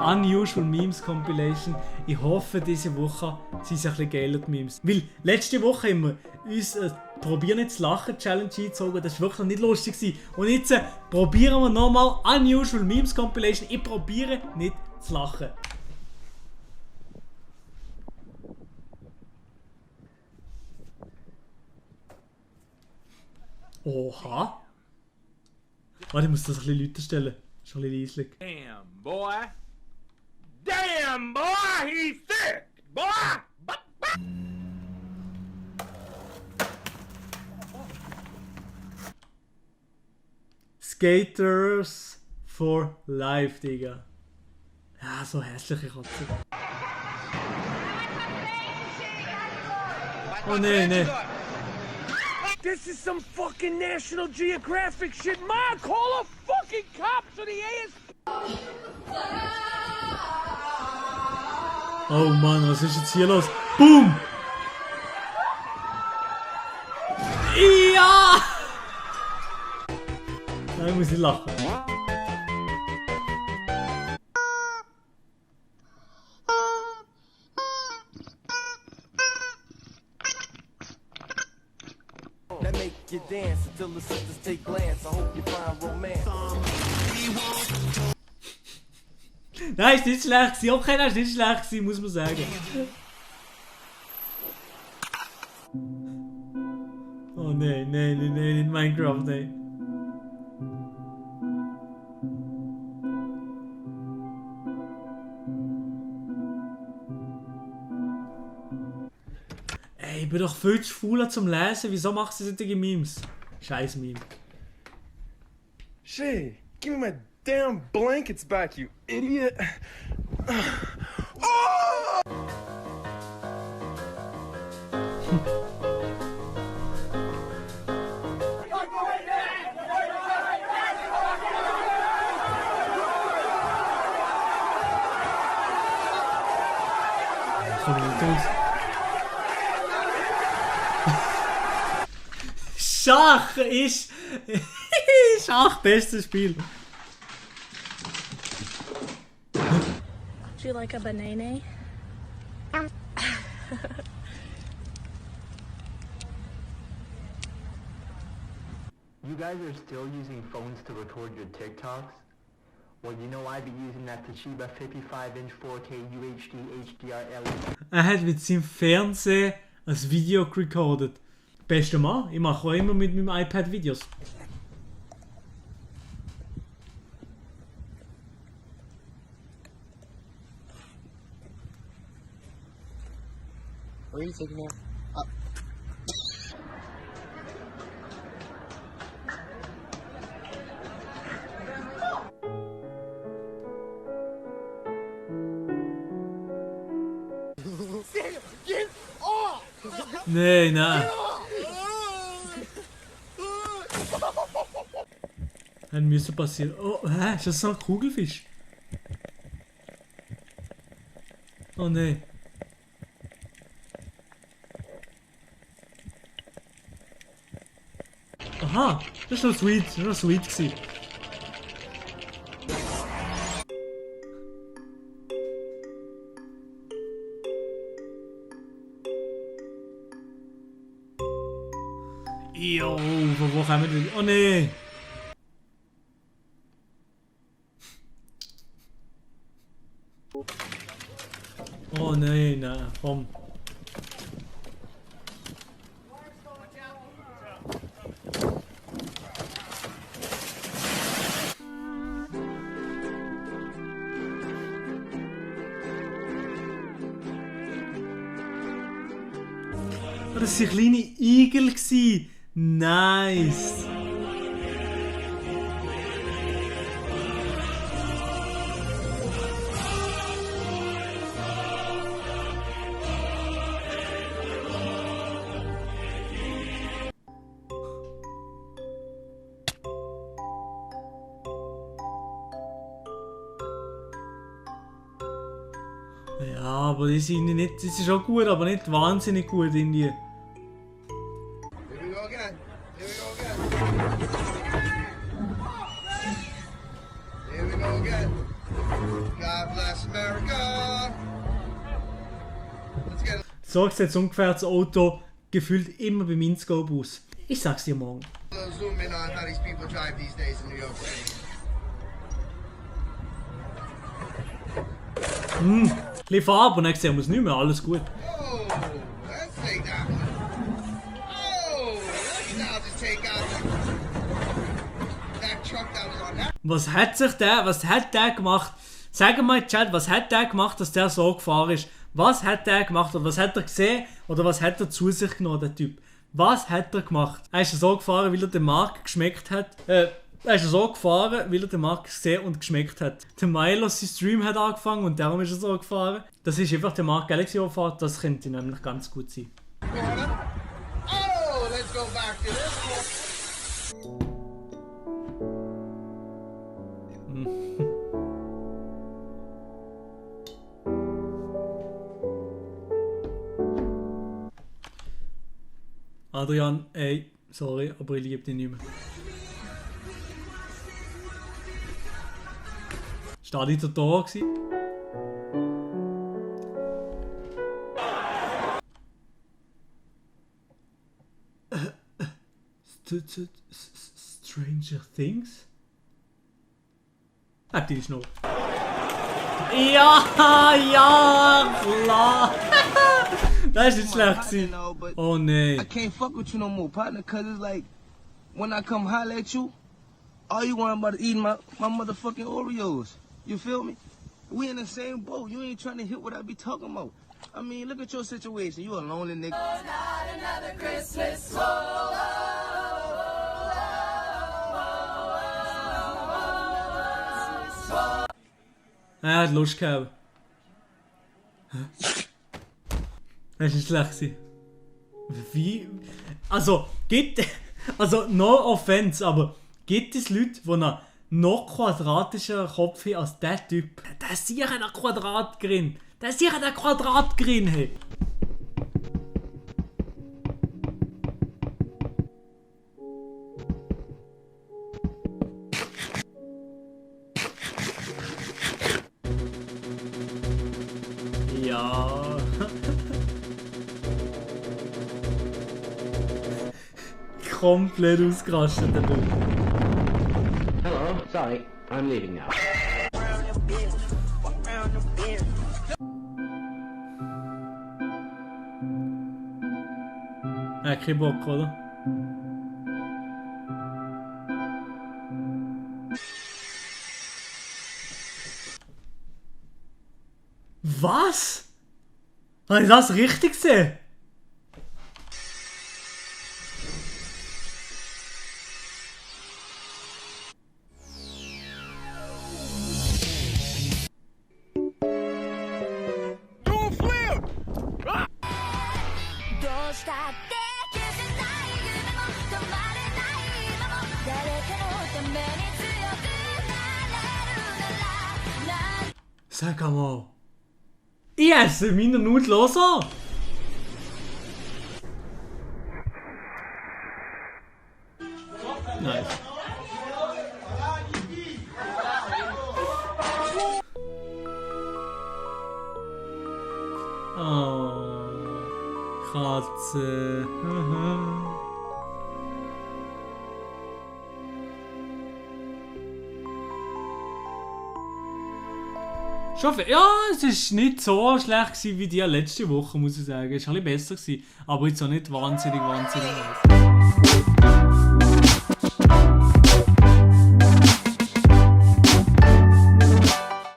Unusual Memes Compilation. Ich hoffe, diese Woche sind es ein bisschen geile Memes. Weil letzte Woche haben wir uns Probier nicht zu lachen Challenge eingezogen. Das war wirklich nicht lustig gewesen. Und jetzt probieren wir nochmal Unusual Memes Compilation. Ich probiere nicht zu lachen. Oha. Warte, ich muss das ein bisschen lauter stellen. Schon ein bisschen leislich. Damn, boy. Damn, boy, he's thick, boy. Skaters for Life, Digga. Ja, so hässliche Katze. Oh nee, nee. This is some fucking National Geographic shit. Ma, call a fucking cops or the AS. Oh Mann, was ist jetzt hier los? Boom! Ja! Nein, muss ich lachen. That make you dance until the sisters take glance. I hope you find romance. Nein, ist nicht schlecht gewesen. Okay, das ist nicht schlecht gewesen, muss man sagen. Oh nein, nein, nein, nein, in Minecraft, nein. Ey, ich bin doch viel zu faul zum Lesen. Wieso machst du solche Memes? Scheiß Meme. Shay, give me my damn blankets back, you idiot. Oh! Schach ist... Schach, bestes Spiel. Do you like a banana? You guys are still using phones to record your TikToks? Well, you know I've been using that Toshiba 55-inch 4K UHD HDR LED. Er hat mit seinem Fernsehen ein Video recorded. Bester Mann, ich mache auch immer mit meinem iPad Videos. Where are you taking her? Up. Get off! Nein, nein. Das müsste passieren. Oh, hä? Ist das so ein Kugelfisch? Oh nein. Aha, das ist noch sweet. Das war noch sweet gewesen. Jo, von wo kommen wir denn? Oh nee! Oh nein, nein, komm. Oh, das waren kleine Igel. Nice! Ja, aber die sind nicht, das ist auch gut, aber nicht wahnsinnig gut in die. Here we go again. Here we go again. Here we go again. God bless. Yes, America. Let's get So sieht jetzt ungefähr das Auto gefühlt immer beim InScope aus. Ich sag's dir morgen. a little zoom in on how these people drive these days in New York City. Ein bisschen Farbe und dann sehen wir es nicht mehr, alles gut. Oh, let's take that one. Oh, let's now just take out that truck that was on that. Was hat der gemacht? Sagen wir in den Chat, was hat der gemacht, dass der so gefahren ist? Was hat der gemacht? Oder was hat er gesehen? Oder was hat er zu sich genommen, der Typ? Was hat er gemacht? Er ist so gefahren, weil er den Markt geschmeckt hat. Er ist so gefahren, weil er den Markt gesehen und geschmeckt hat. Der Milo, sein Stream hat angefangen und darum ist er so gefahren. Das ist einfach der Mark Galaxy fährt, das könnte nämlich ganz gut sein. Oh, let's go back to this one. Adrian, ey, sorry, aber ich liebe dich nicht mehr. Ist da nicht der Tor gewesen? Stranger Things? Die ist noch. Ja, klar! Das ist nicht schlecht gewesen. Oh nee. I can't fuck with you no more, partner, cause it's like, when I come holler at you, all you want about to eat my motherfucking Oreos. You feel me? We in the same boat. You ain't trying to hit what I be talking about. I mean, look at your situation. You a lonely nigga. Er hat Lust gehabt. Das ist nicht schlecht gewesen. Wie? Also, no offense, aber gibt es Leute, die einen noch quadratischeren Kopf haben als der Typ? Der ist sicher ein Quadratgrin. Der ist sicher ein Quadratgrin. Hey. Ja. Komplett ausgerastet, der Typ. Hello, sorry, I'm leaving now. Er hat keinen Bock, oder? Was? Habe ich das richtig gesehen? Sag mal. Ich esse meine Nudeln so. Nice. Oh, Katze. Ja, es war nicht so schlecht gewesen wie die letzte Woche, muss ich sagen. Es war ein bisschen besser gewesen, aber jetzt auch nicht wahnsinnig nice.